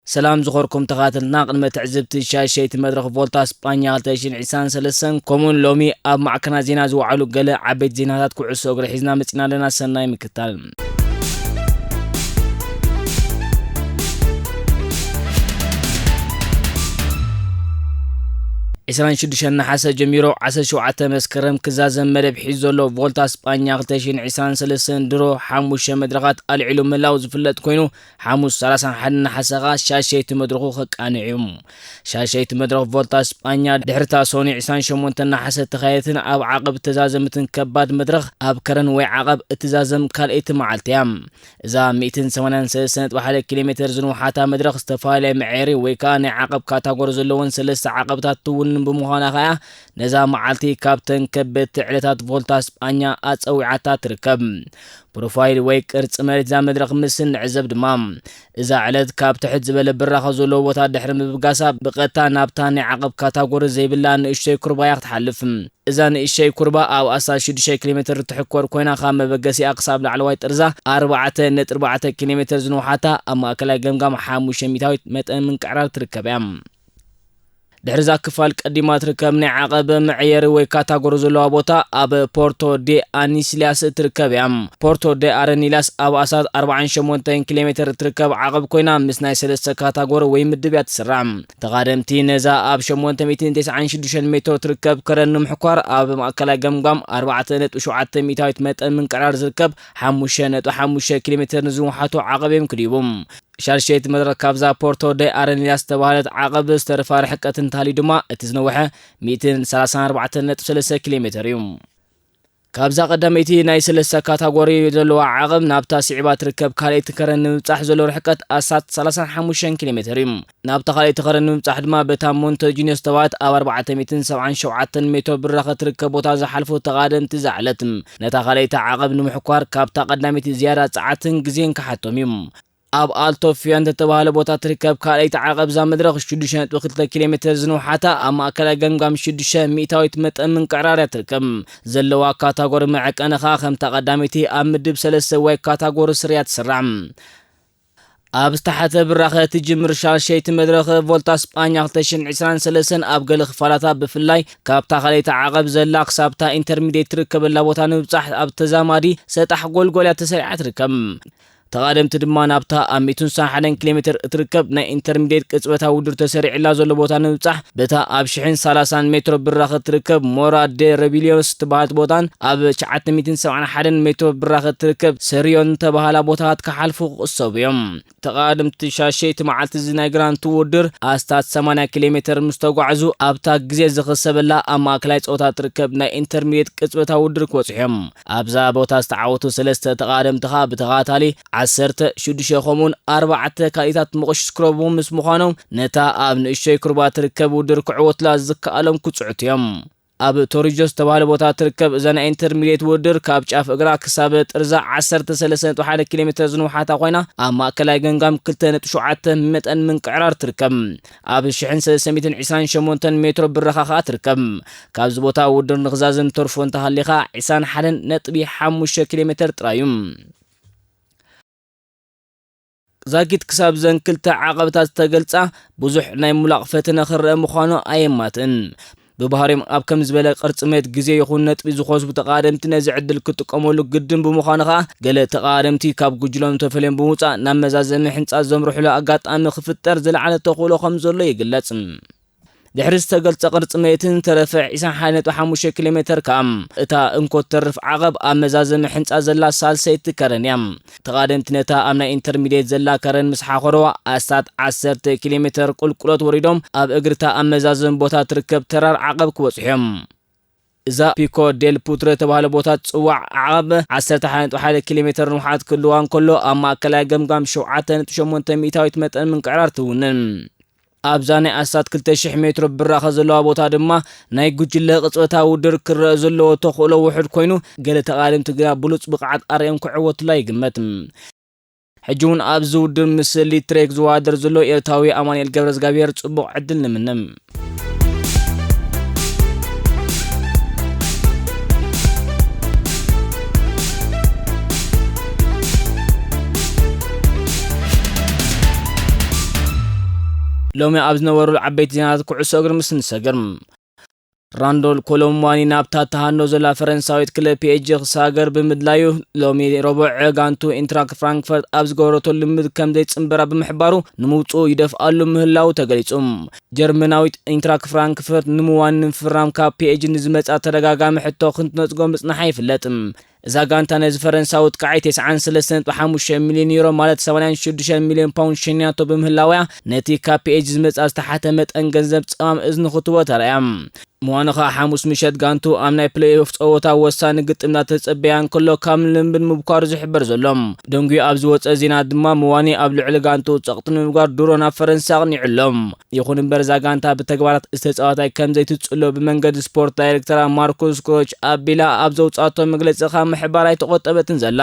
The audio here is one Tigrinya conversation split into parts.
ሰላም ዝኾርኩም ተኻተልና፣ ቅድመ ትዕዝብቲ ሻሸይቲ መድረኽ ቮልታ ስጳኛ ክልተ ሽሕን ዕስራን ሰለስተን ከምኡውን ሎሚ ኣብ ማዕከናት ዜና ዝወዓሉ ገለ ዓበይቲ ዜናታት ኩዕሶ እግሪ ሒዝና መጺና ኣለና። ሰናይ ምክታል። ዕስራን ሽዱሽተን ነሓሰ ጀሚሩ ዓሰርተ ሸውዓተ መስከረም ክዛዘም መደብ ሒዙ ዘሎ ቮልታ ስጳኛ ክልተ ሽሕን ዕስራን ሰለስተን ድሮ ሓሙሽተ መድረኻት ኣልዒሉ ምህላው ዝፍለጥ ኮይኑ፣ ሓሙስ ሰላሳን ሓደን ነሓሰ ኸኣ ሻሸይቲ መድረኹ ከቃንዕ እዩ። ሻሸይቲ መድረኽ ቮልታ ስጳኛ ድሕርታ ሶኒ ዕስራን ሸሞንተን ነሓሰ ተኻየትን ኣብ ዓቐብ እተዛዘምትን ከባድ መድረኽ ኣብ ከረን ወይ ዓቐብ እትዛዘም ካልኣይቲ መዓልቲ እያ። እዛ ሚእትን ሰማንያን ሰለስተ ነጥቢ ሓደ ኪሎ ሜትር ዝንውሓታ መድረኽ ዝተፈላለየ መዐየሪ ወይ ከኣ ናይ ዓቐብ ካታጎሪ ዘለወን ሰለስተ ዓቐብታት ትውንን ብምዃና ኸኣ ነዛ መዓልቲ ካብተን ከበድቲ ዕለታት ቮልታ ስጳኛ ኣጸዊዓታ ትርከብ። ፕሮፋይል ወይ ቅርጺ መሬት እዛ መድረኽ ምስ እንዕዘብ ድማ፣ እዛ ዕለት ካብ ትሕት ዝበለ ብራኸ ዘለዎ ቦታ ድሕሪ ምብጋሳ፣ ብቐጥታ ናብታ ናይ ዓቐብ ካታጎሪ ዘይብላ ንእሽቶይ ኩርባ እያ ክትሓልፍ። እዛ ንእሽቶይ ኩርባ ኣብ ኣስታት ሽዱሽተ ኪሎ ሜትር እትሕኮር ኮይና፣ ካብ መበገሲኣ ክሳብ ላዕለዋይ ጥርዛ ኣርባዕተ ነጥቢ ኣርባዕተ ኪሎ ሜትር ዝንውሓታ፣ ኣብ ማእከላይ ገምጋም ሓሙሽተ ሚእታዊት መጠን ምንቅዕራር ትርከብ እያ። ድሕሪ እዛ ክፋል ቀዲማ ትርከብ ናይ ዓቐብ መዐየሪ ወይ ካታጎሪ ዘለዋ ቦታ ኣብ ፖርቶ ዴ ኣኒስሊያስ እትርከብ እያ። ፖርቶ ዴ ኣረኒላስ ኣብ ኣስታት ኣርባዓን ሸሞንተን ኪሎ ሜትር እትርከብ ዓቐብ ኮይና፣ ምስ ናይ ሰለስተ ካታጎሪ ወይ ምድብ እያ ትስራዕ። ተቓደምቲ ነዛ ኣብ ሸሞንተ ሚእትን ተስዓን ሽዱሽተን ሜትሮ ትርከብ ከረን ንምሕኳር፣ ኣብ ማእከላይ ገምጋም ኣርባዕተ ነጥቢ ሸውዓተ ሚእታዊት መጠን ምንቅዕራር ዝርከብ ሓሙሽተ ነጥቢ ሓሙሽተ ኪሎ ሜትር ንዝንውሓቶ ዓቐብ እዮም ክድይቡ። ሻርሸይቲ መድረኽ ካብዛ ፖርቶ ደ ኣረኒያ ዝተባህለት ዓቐብ ዝተረፋ ርሕቀት እንተሃልዩ ድማ፣ እቲ ዝነውሐ ሚእትን ሰላሳን ኣርባዕተን ነጥቢ ሰለስተ ኪሎ ሜትር እዩ። ካብዛ ቀዳመይቲ ናይ ሰለስተ ካታጎሪ ዘለዋ ዓቐብ ናብታ ስዒባ ትርከብ ካልኣይቲ ከረን ንምብጻሕ ዘሎ ርሕቀት ኣስታት ሰላሳን ሓሙሽተን ኪሎ ሜትር እዩ። ናብታ ካልኣይቲ ከረን ንምብጻሕ ድማ በታ ሞንቶጂኖ ዝተባህለት ኣብ ኣርባዕተ ሚእትን ሰብዓን ሸውዓተን ሜትሮ ብራኸ ትርከብ ቦታ ዝሓልፉ ተቓደምቲ ዝዓለት። ነታ ካልኣይቲ ዓቐብ ንምሕኳር ካብታ ቀዳመይቲ ዝያዳ ጸዓትን ግዜን ክሓቶም እዩ። ኣብ ኣልቶ ፊያንተ እተባህለ ቦታ ትርከብ ካልኣይቲ ዓቐብ እዛ መድረኽ ሽዱሽተ ነጥቢ ክልተ ኪሎ ሜትር ዝንውሓታ፣ ኣብ ማእከላይ ገምጋም ሽዱሽተ ሚእታዊት መጠን ምንቅዕራር እያ ትርከብ። ዘለዋ ካታጎሪ መዐቀኒ ኸኣ ከምታ ቀዳመይቲ ኣብ ምድብ ሰለስተ ወይ ካታጎሪ ስር እያ ትስራዕ። ኣብ ዝተሓተ ብራኸ እትጅምር ሻልሸይቲ መድረኽ ቮልታ ስጳኛ ክልተ ሽሕን ዕስራን ሰለስተን ኣብ ገለ ክፋላታ ብፍላይ ካብታ ካልኣይቲ ዓቐብ ዘላ ክሳብታ ኢንተርሚዲየት ትርከበላ ቦታ ንምብጻሕ ኣብ ተዛማዲ ሰጣሕ ጎልጎል እያ ተሰሪዓ ትርከብ። ተቓደምቲ ድማ ናብታ ኣብ ሚእትን ሓደን ኪሎ ሜትር እትርከብ ናይ ኢንተርሚዲየት ቅጽበታዊ ውድድር ተሰሪዕላ ዘሎ ቦታ ንምብጻሕ፣ በታ ኣብ ሽሕን ሰላሳን ሜትሮ ብራኸ እትርከብ ሞራ ደ ረቢሊዮስ እትበሃለት ቦታን ኣብ ትሽዓተ ሚእትን ሰብዓን ሓደን ሜትሮ ብራኸ እትርከብ ሰሪዮን እተባህላ ቦታታት ክሓልፉ ክቕሰቡ እዮም። ተቓደምቲ ሻሸይቲ መዓልቲ እዚ ናይ ግራንት ውድድር ኣስታት ሰማንያ ኪሎ ሜትር ምስ ተጓዕዙ፣ ኣብታ ግዜ ዝኽሰበላ ኣብ ማእከላይ ጸወታ እትርከብ ናይ ኢንተርሚዲየት ቅጽበታዊ ውድድር ክበጽሑ እዮም። ኣብዛ ቦታ ዝተዓወቱ ሰለስተ ተቓደምቲ ኸኣ ብተኸታታሊ ዓሰርተ፣ ሽዱሽተ ከምኡውን ኣርባዕተ ካልኢታት መቑሽሽ ክረኽቡ ምስ ምዃኖም፣ ነታ ኣብ ንእሽቶይ ኩርባ ትርከብ ውድድር ክዕወቱላ ዝከኣሎም ክጽዕቱ እዮም። ኣብ ቶሪጆ ዝተባህለ ቦታ ትርከብ እዛ ናይ ኢንተርሚዲየት ውድድር ካብ ጫፍ እግራ ክሳብ ጥርዛ ዓሰርተ ሰለስተ ነጥቢ ሓደ ኪሎ ሜትር ዝንውሓታ ኮይና፣ ኣብ ማእከላይ ገምጋም ክልተ ነጥቢ ሸውዓተ መጠን ምንቅዕራር ትርከብ። ኣብ ሽሕን ሰለስተ ሚእትን ዕስራን ሸሞንተን ሜትሮ ብራኸ ኸኣ ትርከብ። ካብዚ ቦታ ውድድር ንኽዛዘም ተርፎ እንተሃልዩ ኸኣ ዕስራን ሓደን ነጥቢ ሓሙሽተ ኪሎ ሜትር ጥራይ እዩ። ዛጊት ክሳብ ዘን ክልተ ዓቐብታት ዝተገልጻ ብዙሕ ናይ ምውላቕ ፈተነ ክረአ ምዃኑ ኣየማትእን። ብባህሪኦም ኣብ ከም ዝበለ ቅርጺ መሬት ግዜ ይኹን ነጥቢ ዝኸስቡ ተቓደምቲ ነዚ ዕድል ክጥቀመሉ ግድን ብምዃኑ ኸኣ፣ ገለ ተቓደምቲ ካብ ጉጅሎም ተፈልዮም ብምውጻእ ናብ መዛዘሚ ሕንጻ ዘምርሕሉ ኣጋጣሚ ክፍጠር ዝለዓለ ተኽእሎ ከም ዘሎ ይግለጽ። ድሕሪ ዝተገልጸ ቅርጺ መሬትን ዝተረፈ ዕስራን ሓደን ነጥቢ ሓሙሽተ ኪሎ ሜትር ከኣ፣ እታ እንኮ እተርፍ ዓቐብ ኣብ መዛዘሚ ሕንጻ ዘላ ሳልሰይቲ ከረን እያ። ተቓደምቲ ነታ ኣብ ናይ ኢንተርሚዲየት ዘላ ከረን ምስ ሓኸርዋ፣ ኣስታት ዓሰርተ ኪሎ ሜትር ቁልቁለት ወሪዶም ኣብ እግርታ ኣብ መዛዘሚ ቦታ ትርከብ ተራር ዓቐብ ክበጽሑ እዮም። እዛ ፒኮ ዴል ፑትሮ እተባህለ ቦታ ትጽዋዕ ዓቐብ ዓሰርተ ሓደ ነጥቢ ሓደ ኪሎ ሜትር ንውሓት ክህልዋ እንከሎ፣ ኣብ ማእከላይ ገምጋም ሸውዓተ ነጥቢ ሸሞንተ ሚእታዊት መጠን ምንቅዕራር ትውንን። ኣብዛ ናይ ኣስታት ክልተ ሽሕ ሜትሮ ብራኸ ዘለዋ ቦታ ድማ ናይ ጉጅለ ቅጽበታዊ ውድድር ክረአ ዘለዎ ተኽእሎ ውሑድ ኮይኑ፣ ገለ ተቓደምቲ ግና ብሉጽ ብቕዓት ኣርእዮም ክዕወቱላ ይግመት። ሕጂ እውን ኣብዚ ውድድር ምስ ሊትሬክ ዝወዳደር ዘሎ ኤርትራዊ ኣማኑኤል ገብረዝጋብሄር ጽቡቕ ዕድል ንምነ። ሎሚ ኣብ ዝነበሩ ዓበይቲ ዜናታት ኩዕሶ እግሪ ምስ ንሰግር፣ ራንዶል ኮሎሙዋኒ ናብታ ተሃኖ ዘላ ፈረንሳዊት ክለብ ፒ ኤስ ጂ ክሳገር ብምድላዩ፣ ሎሚ ረቡዕ ጋንቱ ኢንትራክ ፍራንክፈርት ኣብ ዝገበረቶ ልምድ ከም ዘይጽንበራ ብምሕባሩ፣ ንምውጽኡ ይደፍኣሉ ምህላው ተገሊጹ። ጀርመናዊት ኢንትራክ ፍራንክፈርት ንምዋኒ ንምፍራም ካብ ፒ ኤስ ጂ ንዝመጻ ተደጋጋሚ ሕቶ ክትነጽጎ ምጽናሓ ይፍለጥ። እዛ ጋንታ ነዚ ፈረንሳዊ ጥቃዓይ ተስዓን ሰለስተን ነጥቢ ሓሙሽተ ሚልዮን ዩሮ፣ ማለት ሰማንያን ሽዱሽተ ሚልዮን ፓውንድ፣ ሸኒናቶ ብምህላውያ፣ ነቲ ካብ ፒ ኤስ ጂ ዝመጻ ዝተሓተ መጠን ገንዘብ ጸማም እዝኒ ክትቦ ተራእያ። ምዃኑ ኸኣ ሓሙስ ምሸት ጋንቱ ኣብ ናይ ፕሌይኦፍ ጸወታ ወሳኒ ግጥም እናተጸበያ እንከሎ ካብ ልምድ ምብኳሩ ዝሕበር ዘሎ። ደንጉዩ ኣብ ዝወጸ ዜና ድማ ምዋኒ ኣብ ልዕሊ ጋንቱ ጸቕጢ ንምግባር ድሮ ናብ ፈረንሳ ኣቕኒዑ ኣሎ። ይኹን እምበር እዛ ጋንታ ብተግባራት ዝተጻወታይ ከም ዘይትጽሎ ብመንገዲ ስፖርት ዳይሬክተራ ማርኩስ ክሮች ኣቢላ ኣብ ዘውጻቶ መግለጺ ካብ ምሕባር ኣይተቖጠበትን ዘላ።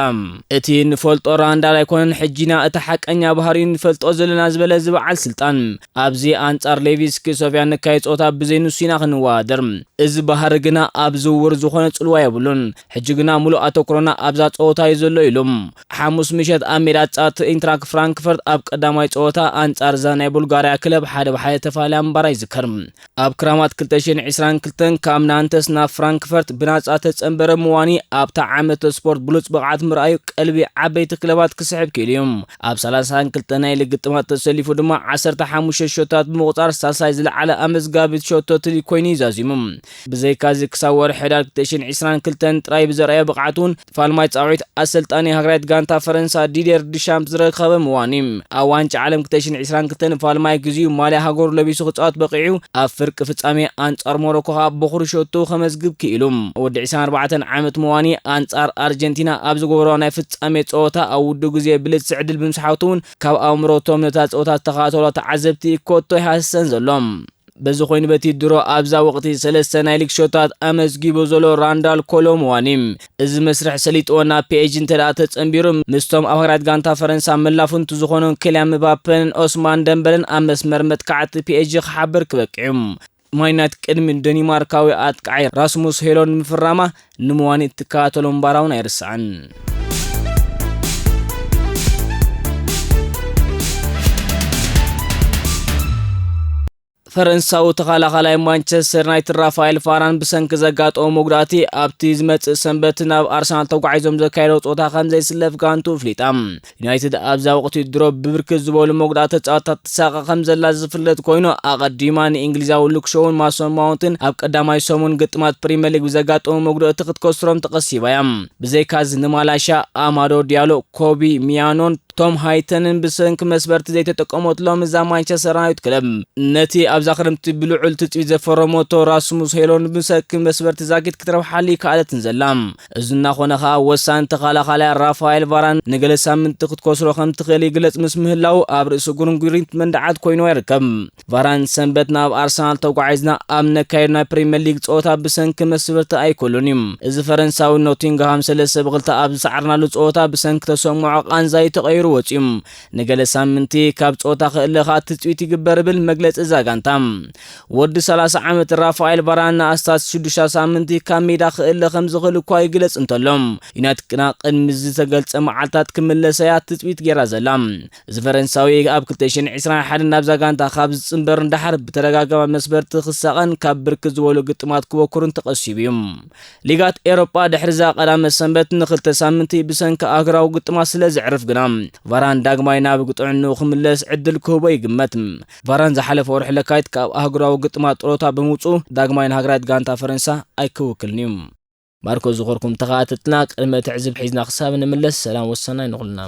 እቲ ንፈልጦ ራንዳል ኣይኮነን ሕጂና እቲ ሓቀኛ ባህሪኡ ንፈልጦ ዘለና ዝበለ እዚ በዓል ስልጣን ኣብዚ ኣንጻር ሌቪስኪ ሶፍያ ንካይ ጸወታ ብዘይ ንሱ ኢና ክንወዳደር። እዚ ባህሪ ግና ኣብ ዝውውር ዝኾነ ጽልዋ የብሉን። ሕጂ ግና ሙሉእ ኣተኩሮና ኣብዛ ጸወታ እዩ ዘሎ ኢሉ። ሓሙስ ምሸት ኣብ ሜዳ ጻት ኢንትራክ ፍራንክፈርት ኣብ ቀዳማይ ጸወታ ኣንጻር እዛ ናይ ቡልጋርያ ክለብ ሓደ ብሓደ ተፋልያ ምንባራ ይዝከር። ኣብ ክራማት ክልተ ሽሕን ዕስራን ክልተን ካብ ናንተስ ናብ ፍራንክፈርት ብናጻ ተጸንበረ ምዋኒ ኣብታ ዓመተ ስፖርት ብሉጽ ብቕዓት ምርኣዩ ቀልቢ ዓበይቲ ክለባት ክስሕብ ክኢሉ እዩ። ኣብ ሰላሳን ክልተ ናይ ሊግ ግጥማት ተሰሊፉ ድማ ዓሰርተ ሓሙሽተ ሾቶታት ብምቑጻር ሳልሳይ ዝለዓለ ኣመዝጋቢ ሾቶታት ኮይኑ እዩ ዛዚሙ። ብዘይካዚ ክሳብ ወርሒ ሕዳር ክልተ ሽሕን ዕስራን ክልተን ጥራይ ብዘርኣዮ ብቕዓት እውን ፋልማይ ጻውዒት ኣሰልጣኒ ሃገራዊት ጋንታ ፈረንሳ ዲዴር ድሻምፕ ዝረከበ ምዋኒ ኣብ ዋንጫ ዓለም ክልተ ሽሕን ዕስራን ክልተን ፋልማይ ግዜኡ ማልያ ሃገሩ ለቢሱ ክጻወት በቒዑ ኣብ ፍርቂ ፍጻሜ ኣንጻር ሞሮኮ ከኣ በኹሪ ሸቱ ከመዝግብ ክኢሉ። ወዲ ዕስራን ኣርባዕተን ዓመት ምዋኒ ኣንጻር ኣርጀንቲና ኣብ ዝገበሮ ናይ ፍጻሜ ጸወታ ኣብ ውዱ ግዜ ብልጽ ዕድል ብምስሓቱ እውን ካብ ኣእምሮቶም ነታ ጸወታ ዝተኸታተሎ ተዓዘብቲ ኮቶ ይሃስሰን ዘሎ። በዚ ኮይኑ በቲ ድሮ ኣብዛ ወቕቲ ሰለስተ ናይ ሊግ ሾታት ኣመዝጊቡ ዘሎ ራንዳል ኮሎሙዋኒ፣ እዚ መስርሕ ሰሊጥዎ ናብ ፒ ኤስ ጂ እንተ ደኣ ተጸንቢሩ፣ ምስቶም ኣብ ሃገራት ጋንታ ፈረንሳ መላፍንቱ ዝኾኑ ኬልያን ምባፔን ኦስማን ደምበለን ኣብ መስመር መጥቃዕቲ ፒ ኤስ ጂ ክሓብር ክበቅዕ እዩ። ማን ዩናይትድ ቅድሚ ደኒማርካዊ ኣጥቃዓይ ራስሙስ ሄሎንድ ምፍራማ ንምዋኒ እትከታተሎ ምንባራ እውን ኣይርስዓን። ፈረንሳዊ ተኸላኻላይ ማንቸስተር ዩናይትድ ራፋኤል ቫራን ብሰንኪ ዘጋጠሞ መጉዳእቲ ኣብቲ ዝመጽእ ሰንበት ናብ ኣርሰናል ተጓዒዞም ዘካየደው ጸወታ ከም ዘይስለፍ ጋንቱ ኣፍሊጣ። ዩናይትድ ኣብዛ ወቕቲ ድሮ ብብርክት ዝበሉ መጉዳእቲ ተጻወትታት ትሳቐ ከም ዘላ ዝፍለጥ ኮይኑ፣ ኣቐዲማ ንእንግሊዛዊ ሉክ ሾውን ማሶን ማውንትን ኣብ ቀዳማይ ሰሙን ግጥማት ፕሪምየር ሊግ ብዘጋጠሙ መጉዳእቲ ክትከስሮም ተቐሲባ እያ። ብዘይካዚ ንማላሻ፣ ኣማዶ ዲያሎ፣ ኮቢ ሚያኖን ቶም ሃይተንን ብሰንኪ መስበርቲ ዘይተጠቀመትሎም እዛ ማንቸስተር ዩናይትድ ክለብ፣ ነቲ ኣብዛ ክረምቲ ብልዑል ትጽቢት ዘፈረመቶ ራስሙስ ሄሎንድ ብሰንኪ መስበርቲ ዛጊት ክትረብሓሉ ይከኣለትን ዘላ። እዚ እናኾነ ኸኣ ወሳኒ ተኸላኻላይ ራፋኤል ቫራን ንገለ ሳምንቲ ክትከስሮ ከም ትኽእል ይግለጽ ምስ ምህላው ኣብ ርእሲ ጉርንጉሪት መንደዓት ኮይንዎ ይርከብ። ቫራን ሰንበት ናብ ኣርሰናል ተጓዒዝና ኣብ ነካይድ ናይ ፕሪምየር ሊግ ጸወታ ብሰንኪ መስበርቲ ኣይክእሉን እዩ። እዚ ፈረንሳዊ ኖቲንግሃም ሰለስተ ብክልተ ኣብ ዝሰዓርናሉ ጸወታ ብሰንኪ ተሰምዖ ቃንዛ እዩ ተቐይሩ ወጺኡ። ንገለ ሳምንቲ ካብ ጸወታ ክእለ ከኣ ትጽቢት ይግበር ይብል መግለጺ እዛ ጋንታ። ወዲ ሰላሳ ዓመት ራፋኤል ቫራን ንኣስታት ሽዱሽተ ሳምንቲ ካብ ሜዳ ክእለ ከም ዝኽእል እኳ ይግለጽ እንተሎ፣ ዩናይትድ ግና ቅድሚ ዝተገልጸ መዓልታት ክምለስ እያ ትጽቢት ገይራ ዘላ። እዚ ፈረንሳዊ ኣብ ክልተ ሽሕን ዕስራን ሓደን ናብዛ ጋንታ ካብ ዝጽንበር ንደሓር ብተደጋጋሚ መስበርቲ ክሳቐን ካብ ብርክት ዝበሉ ግጥማት ክበኩርን ተቐሲቡ እዩ። ሊጋት ኤሮጳ ድሕሪ እዛ ቀዳመ ሰንበት ንኽልተ ሳምንቲ ብሰንኪ ኣህጉራዊ ግጥማት ስለ ዘዕርፍ ግና፣ ቫራን ዳግማይ ናብ ጥዕንኡ ክምለስ ዕድል ክህቦ ይግመት። ቫራን ዝሓለፈ ወርሒ ለካቲት ካብ ኣህጉራዊ ግጥማት ጥሮታ ብምውጽኡ ዳግማይ ንሃገራዊት ጋንታ ፈረንሳ ኣይክውክልን እዩ። ማርኮ ዝኸርኩም ተኸታተልትና ቅድመ ትዕዝብ ሒዝና ክሳብ ንምለስ ሰላም ወሰናይ ንኹልና።